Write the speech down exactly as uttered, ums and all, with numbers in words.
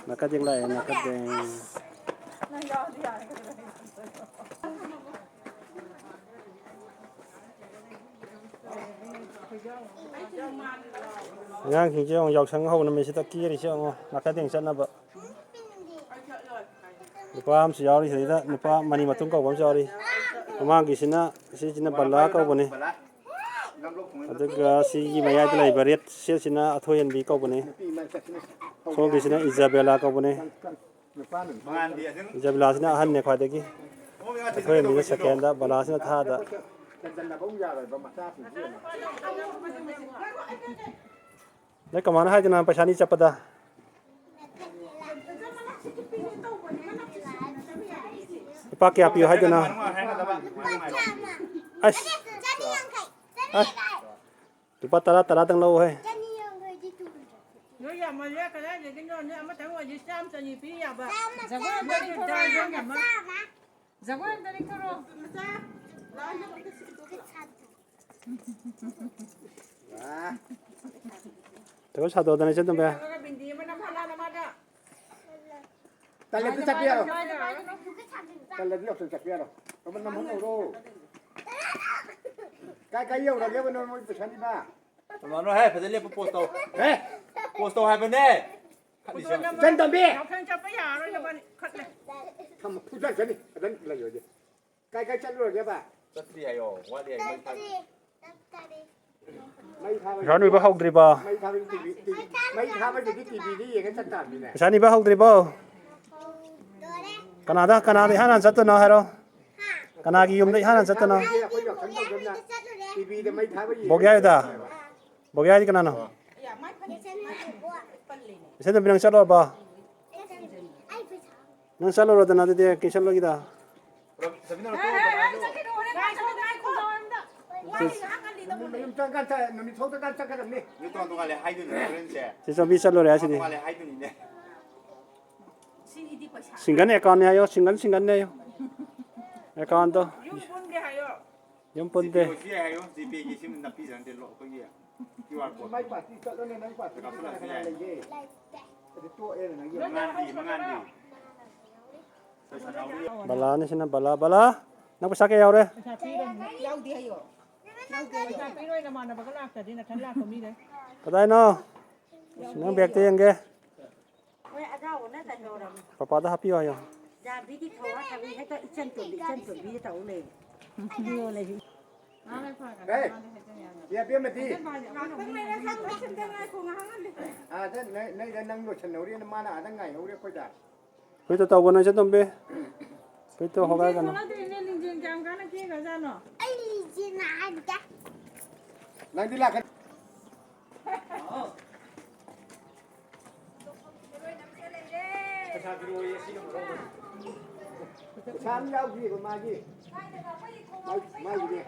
ꯅꯥꯀꯗꯦꯡ ꯂꯥꯛꯑꯦ, ꯅꯥꯀꯗꯦꯡ꯫ ꯑꯉꯥꯡꯁꯤꯡꯁꯦ ꯌꯦꯡꯉꯣ, ꯌꯥꯎꯁꯪ ꯍꯧꯕ ꯅꯨꯃꯤꯠꯁꯤꯗ ꯀꯦꯔꯤꯁꯦ ꯌꯦꯡꯉꯣ, ꯅꯥꯀꯗꯦꯡ ꯆꯠꯅꯕ꯫ ꯅꯨꯄꯥ ꯑꯃꯁꯨ ꯌꯥꯎꯔꯤ ꯁꯤꯗꯩꯗ, ꯅꯨꯄꯥ ꯃꯅꯤ ꯃꯇꯨꯡ ꯀꯧꯕ ꯑꯃꯁꯨ ꯌꯥꯎꯔꯤ꯫ ꯃꯃꯥꯡꯒꯤꯁꯤꯅ, ꯁꯤꯁꯤꯅ ꯕꯂꯥ ꯀꯧꯕꯅꯤ꯫ ꯑꯗꯨꯒ ꯁꯤꯒꯤ ꯃꯌꯥꯏꯗ ꯂꯩꯕ ꯔꯦꯠ ꯁꯦꯠꯁꯤꯅ ꯑꯊꯣꯏꯍꯟꯕꯤ ꯀꯧꯕꯅꯤ꯫ ꯁꯣꯝꯒꯤꯁꯤꯅ ꯏꯖꯥꯕꯦꯂꯥ ꯀꯧꯕꯅꯤ꯫ ꯏꯖꯥꯕꯦꯂꯥꯁꯤꯅ ꯑꯍꯟꯅꯦ ꯈ꯭ꯋꯥꯏꯗꯒꯤ꯫ ꯑꯊꯣꯏꯍꯟꯕꯤꯅ ꯁꯦꯀꯦꯟꯗ, ꯕꯂꯥꯁꯤꯅ ꯊꯥꯔꯗ꯫ ꯅꯣꯏ ꯀꯃꯥꯏꯅ ꯍꯥꯏꯗꯣꯏꯅꯣ ꯄꯩꯁꯥ ꯑꯅꯤ ꯆꯠꯄꯗ? ꯂꯨꯄꯥ ꯀꯌꯥ ꯄꯤꯌꯨ ꯍꯥꯏꯗꯣꯏꯅꯣ? ꯑꯁ! ꯑꯁ! ꯂꯨꯄꯥ ꯇꯔꯥ, ꯇꯔꯥꯗꯪ ꯂꯧꯍꯦ꯫ ꯅꯣꯏ ꯌꯥꯝꯃꯜꯂꯦ, ꯀꯗꯥꯏꯗꯒꯤꯅꯣ? ꯅꯣꯏ ꯑꯃꯇꯪ ꯑꯣꯏꯗꯤ ꯆꯥꯝ ꯆꯅꯤ ꯄꯤ ꯌꯥꯕ꯫ ꯖꯒꯣꯏ ꯑꯝꯇ ꯅꯣꯏꯗꯤ ꯂꯦꯡꯊꯣꯔꯛꯑꯣ, ꯗ꯭ꯔꯥꯏꯚꯔ ꯌꯥꯝꯃꯟ-, ꯏꯕꯦꯝꯃ꯫ ꯖꯒꯣꯏ ꯑꯝꯇ ꯂꯦꯡꯊꯣꯔꯛꯑꯣ꯫ ꯖꯒꯣꯏ ꯁꯥꯗꯣꯛꯑꯗꯅ ꯏꯆꯟ ꯇꯣꯝꯕꯤ꯫ ꯇꯜꯂꯗꯤ ꯆꯠꯄ ꯌꯥꯔꯣꯏ꯫ ꯇꯜꯂꯗꯤ ꯌꯥꯎꯁꯪ ꯆꯠꯄ ꯌꯥꯔꯣꯏ꯫ ꯑꯃ ꯅꯝꯍꯧꯔꯣ꯫ ꯀꯥꯏ ꯀꯥꯏ ꯌꯧꯔꯒꯦꯕ ꯅꯣꯏ ꯃꯣꯏ ꯄꯩꯁꯥ ꯅꯤꯕ? ꯀꯅꯥꯅꯣ ꯍꯦ? ꯐꯖꯅ ꯂꯦꯞꯄ ꯄꯣꯁ ꯇꯧ꯫ ꯍꯦ? ꯄꯣꯁ ꯇꯧ ꯍꯥꯏꯕꯅꯦ꯫ ꯈꯠꯂꯤꯁꯦ꯫ ꯏꯆꯟ ꯇꯣꯝꯕꯤ! ꯌꯥꯎꯁꯪ ꯆꯠꯄ ꯌꯥꯔꯣꯏ ꯅꯕꯥꯅꯤ꯫ ꯈꯠꯂꯦ꯫ ꯊꯝꯃꯣ, ꯐꯨꯖꯟꯒꯅꯤ꯫ ꯑꯗꯨꯝ ꯂꯩꯌꯣ ꯍꯧꯖꯤꯛ꯫ ꯀꯥꯏ ꯀꯥꯏ ꯆꯠꯂꯨꯔꯒꯦꯕ? ꯆꯠꯇ꯭ꯔꯤ ꯍꯥꯏꯌꯣ, ꯋꯥꯠꯂꯤ ꯍꯥꯏꯌꯣ, ꯃꯩ ꯊꯥ-, ꯃꯩ ꯊꯥꯕ-, ꯄꯩꯁꯥ ꯅꯤꯕ ꯍꯧꯗ꯭ꯔꯤꯕꯣ? ꯃꯩ ꯊꯥꯕꯒꯤ ꯇꯤ ꯚꯤ, ꯇꯤ ꯚꯤ, ꯃꯩ ꯊꯥꯕꯒꯤꯗꯤ ꯇꯤ ꯚꯤꯗ ꯌꯦꯡꯉ ꯆꯠ ꯇꯥꯕꯅꯤꯅꯦ꯫ ꯄꯩꯁꯥ ꯅꯤꯕ ꯍꯧꯗ꯭ꯔꯤꯕꯣ? ꯀꯅꯥꯗ, ꯀꯅꯥꯗ ꯏꯍꯥꯟ ꯍꯥꯟꯅ ꯆꯠꯇꯣꯏꯅꯣ ꯍꯥꯏꯔꯣ? ꯀꯅꯥꯒꯤ ꯌꯨꯝꯗ ꯏꯍꯥꯟ ꯍꯥꯟꯅ ꯆꯠꯇꯣꯏꯅꯣ? ꯑꯩꯈꯣꯏ ꯌꯥꯎꯁꯪ ꯇꯧꯗꯅ ꯇꯤ ꯚꯤꯗ ꯃꯩ ꯊꯥꯕ ꯌꯦꯡꯉ ꯕꯣꯒ꯭ꯌꯥ ꯍꯣꯏꯗ? ꯆꯠꯇꯣꯏꯅꯦꯕ꯫ ꯕꯣꯒ꯭ꯌꯥ ꯍꯥꯏꯗꯤ ꯀꯅꯥꯅꯣ? ꯏꯆꯟ ꯇꯣꯝꯕꯤ, ꯅꯪ ꯆꯠꯂꯨꯔꯕꯣ? ꯅꯪ ꯆꯠꯂꯨꯔꯣꯗꯅ ꯑꯗꯨꯗꯤ, ꯀꯩ ꯆꯠꯂꯣꯏꯒꯤꯗ? ꯆꯠꯃꯤꯟꯅꯔꯣ, ꯇꯣꯛꯑꯣ, ꯀꯅꯥ ꯍꯥꯏꯅꯣ? ꯉꯥꯏꯈꯣ, ꯉꯥꯏꯈꯣ꯫ ꯋꯥꯔꯤ ꯉꯥꯏꯍꯥꯛ ꯉꯜꯂꯤꯗ ꯃꯨꯟꯅ꯫ ꯅꯨꯃꯤꯠ ꯆꯪꯀꯥꯟ ꯆꯠ-, ꯅꯨꯃꯤꯠ ꯊꯣꯛꯇ꯭ꯔꯀꯥꯟ ꯆꯠꯀꯗꯕꯅꯤ꯫ ꯅꯨꯃꯤꯠ ꯇꯣꯉꯥꯟ ꯇꯣꯉꯥꯟꯂꯦ ꯍꯥꯏꯗꯨꯅꯤ, ꯍꯣꯔꯦꯟꯁꯦ꯫ ꯆꯦ ꯆꯥꯎꯕꯤ ꯆꯠꯂꯨꯔꯦ ꯍꯥꯏꯁꯤꯗꯤ꯫ ꯇꯣꯉꯥꯟ ꯇꯣꯉꯥꯟꯂꯦ ꯍꯥꯏꯗꯨꯅꯤꯅꯦ꯫ ꯁꯤꯒꯤꯗꯤ ꯄꯩꯁꯥ꯫ Single account ꯅꯦ ꯍꯥꯏꯌꯣ, single, single ꯅꯦ ꯍꯥꯏꯌꯣ꯫ Account ꯇꯣ꯫ ꯌꯨꯝ ꯄꯨꯟꯒꯦ ꯍꯥꯏꯌꯣ꯫ ꯌꯨꯝ ꯄꯨꯟꯗꯦ꯫ ꯖꯤ ꯄꯦ ꯑꯣꯏꯁꯨ ꯌꯥꯏ ꯍꯥꯏꯌꯣ, ꯖꯤ ꯄꯦꯒꯤ ꯁꯤꯝ ꯅꯞꯄꯤꯖꯥꯅꯗꯦ, ꯂꯣ-, ꯑꯩꯈꯣꯏꯒꯤ ꯀ꯭ꯌꯨ ꯑꯥꯔ ꯀꯣꯗ꯫ ꯃꯥꯏ ꯄꯥꯔꯇꯤ ꯆꯠꯂꯣꯅꯦ, ꯅꯪ ꯄꯥꯔꯇꯤ ꯀꯥꯞꯁꯤꯜꯂꯛꯑꯁꯨ ꯌꯥꯏ꯫ ꯂꯩꯇꯦ꯫ ꯃꯉꯥꯟꯗꯤ, ꯃꯉꯥꯟꯗꯤ꯫ ꯕꯂꯥꯅꯤ ꯁꯤꯅ, ꯕꯂꯥ, ꯕꯂꯥ, ꯅꯪ ꯄꯩꯁꯥ ꯀꯌꯥ ꯌꯥꯎꯔꯦ? ꯄꯩꯁꯥ ꯄꯤꯔꯣꯏ, ꯌꯥꯎꯗꯦ ꯍꯥꯏꯌꯣ꯫ ꯌꯥꯎꯗꯦ ꯍꯥꯏꯌꯣ꯫ ꯄꯩꯁꯥ ꯄꯤꯔꯣꯏ, ꯅꯃꯥꯟꯅꯕꯒ ꯂꯥꯛꯇ꯭ꯔꯗꯤ, ꯅꯊꯟ ꯂꯥꯛꯄ ꯃꯤꯗ꯫ ꯀꯗꯥꯏꯅꯣ? ꯅꯪ ꯕꯦꯛꯇ ꯌꯦꯡꯒꯦ꯫ ꯍꯣꯏ, ꯑꯖꯥꯎꯅ ꯀꯩꯗꯧꯔꯕ? ꯄꯄꯥꯗ ꯍꯥꯞꯄꯤꯌꯣ ꯍꯥꯏꯌꯣ꯫ ꯌꯥꯕꯤꯗꯤ ꯊꯧꯋꯥ ꯊꯕꯤ ꯍꯦꯛꯇ ꯏꯆꯟ ꯇꯣꯝꯕꯤ, ꯏꯆꯟ ꯇꯣꯝꯕꯤꯗ ꯇꯧ ꯂꯩ꯫ ꯍꯦ, ꯌꯥꯕꯦꯝꯃꯗꯤ꯫ ꯉꯥꯛꯇꯪ ꯂꯩꯔ ꯁꯪꯕ ꯁꯤꯝꯇ ꯉꯥꯏꯈꯣ, ꯉꯥꯏꯍꯥꯛ ꯉꯜꯂꯤ꯫ ꯑꯥꯗ ꯅ-, ꯅꯩꯗ ꯅꯪ ꯂꯣꯏꯁꯟꯍꯧꯔꯦꯅ ꯃꯥꯅ ꯑꯥꯗ ꯉꯥꯏꯍꯧꯔꯦ ꯑꯩꯈꯣꯏꯗ꯫ ꯐꯨꯔꯤꯠꯇꯣ ꯇꯧꯒꯅꯨ, ꯏꯆꯟ ꯇꯣꯝꯕꯤ꯫ ꯐꯨꯔꯤꯠꯇꯣ ꯍꯣꯒꯥꯏꯒꯅꯨ꯫ ꯊꯣꯛꯂꯛꯇꯣꯏꯅꯦ, ꯂꯤꯡꯖꯦꯜ ꯀꯌꯥꯝ ꯀꯥꯟꯅ ꯆꯦꯟꯈ꯭ꯔꯖꯥꯠꯅꯣ? ꯑꯩ ꯂꯤꯡꯖꯦꯜ ꯍꯥꯏꯗꯦ꯫ ꯅꯪꯗꯤ ꯂꯥꯛꯀꯅꯤ꯫ ꯄꯩꯁꯥ ꯑꯃ ꯌꯥꯎꯗ꯭ꯔꯤꯕ ꯃꯥꯒꯤ꯫ ꯃꯥꯒꯤꯗꯤ꯫